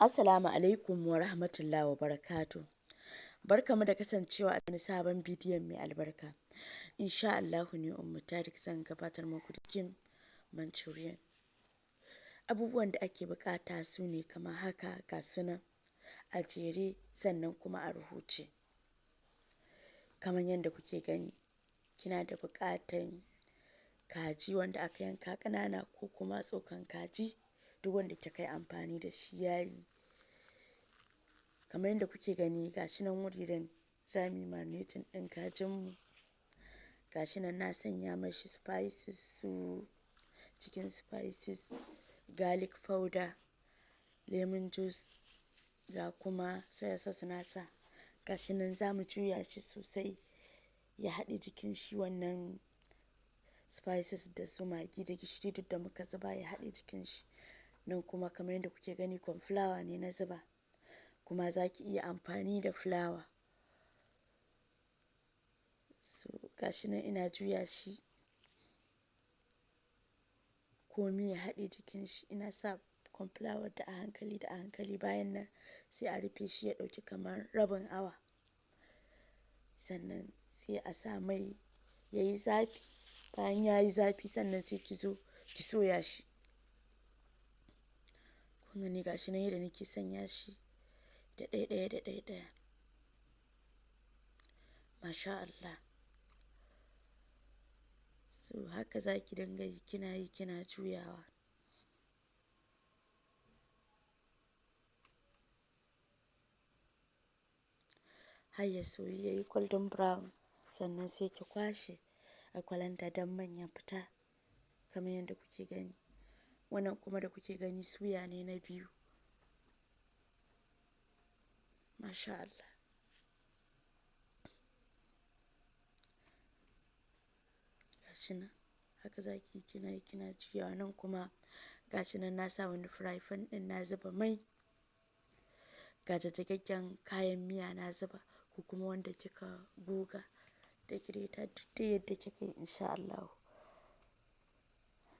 Assalamu alaikum wa rahmatullahi wa barakatuh. Barkamu da kasancewa a wani sabon bidiyon mai albarka. Insha Allahu ni Ummu Tarik zan gabatar muku da chicken Manchurian. Abubuwan da ake buƙata su ne kamar haka, ga su nan a jere sannan kuma a rubuce. Kamar yadda kuke gani, kina da buƙatan kaji wanda aka yanka ƙanana ko kuma tsokan kaji, duk wanda kika yi amfani da shi yayi. Kamar yadda kuke gani, gashi nan wuririn za mu yi marinating ɗin kajinmu. Gashi nan na sanya mashi spices, su chicken spices, garlic powder, lemon juice, ga kuma soya sauce na sa. Gashi nan za mu juya shi sosai ya haɗe jikin shi, wannan spices da su magi da gishiri duk da muka zuba ya haɗe jikin shi. Nan kuma kamar yadda kuke gani, corn flour ne na zuba, kuma za ki iya amfani da fulawa. So gashi nan ina juya shi komi ya haɗe jikin shi. Ina sa corn flour da a hankali da a hankali. Bayan nan sai a rufe shi ya ɗauki kamar rabin awa. Sannan sai a sa mai yayi zafi. Bayan yayi zafi, sannan sai ki zo ki soya shi. Kun gani, gashi nan yadda nake sanya shi da ɗaya ɗaya da ɗaya ɗaya. Masha Allah. So haka za ki dinga yi, kina yi kina juyawa. Har ya soyu yayi golden brown, sannan sai ki kwashe a kwalanda don man ya fita kamar yadda kuke gani. Wannan kuma da kuke gani suya ne na biyu. Masha Allah. Gashi nan haka zaki yi, kina yi kina juyawa. Nan kuma gashi nan na sa wani fry pan ɗin, na zuba mai. Ga jajjagaggen kayan miya na zuba, ko kuma wanda kika goga da grater, duk dai yadda kika yi insha Allahu.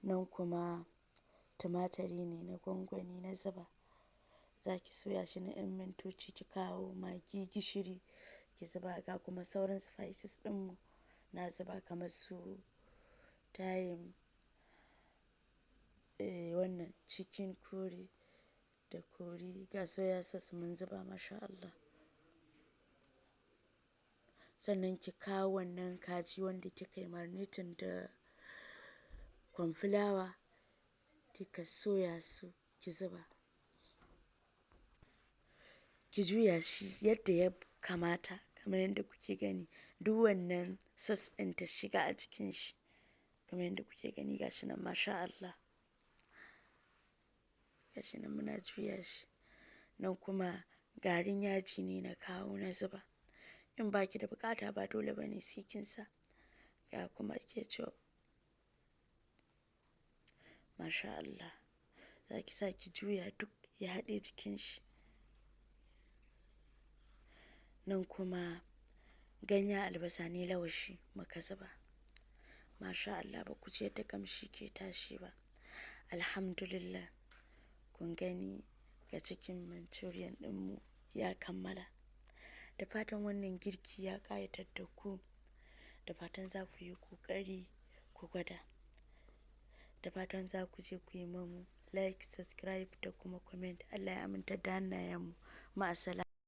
Nan kuma tumaturi ne na gwangwani na zuba. Za ki soya shi na 'yan mintoci, ki kawo magi, gishiri ki zuba, ga kuma sauran spices ɗinmu na zuba kamar su thyme, wannan chicken curry da curry, ga soya sauce mun zuba, masha Allah. Sannan ki kawo wannan kaji wanda kika yi marinating da corn flour kika soya su, ki zuba. Ki juya shi yadda ya kamata kamar yadda kuke gani, duk wannan sauce ɗin ta shiga a cikin shi kamar yadda kuke gani. Gashi nan, masha Allah. Gashi nan muna juya shi. Nan kuma garin yaji ne na kawo na zuba. In baki da buƙata, ba dole bane sai kin sa. Ga kuma ketchup. Masha Allah. Za ki sa ki juya duk ya haɗe jikin shi. Nan kuma ganyen albasa ne lawashi muka zuba. Masha Allah, ba ku ji yadda ƙamshi ke tashi ba. Alhamdulillah. Kun gani, ga chicken Manchurian ɗinmu ya kammala. Da fatan wannan girki ya ƙayatar da ku. Da fatan za ku yi ƙoƙari ku gwada. Da fatan za ku je ku yi mamu like, subscribe da kuma comment. Allah ya amintar da hannayenmu. Ma'assalam.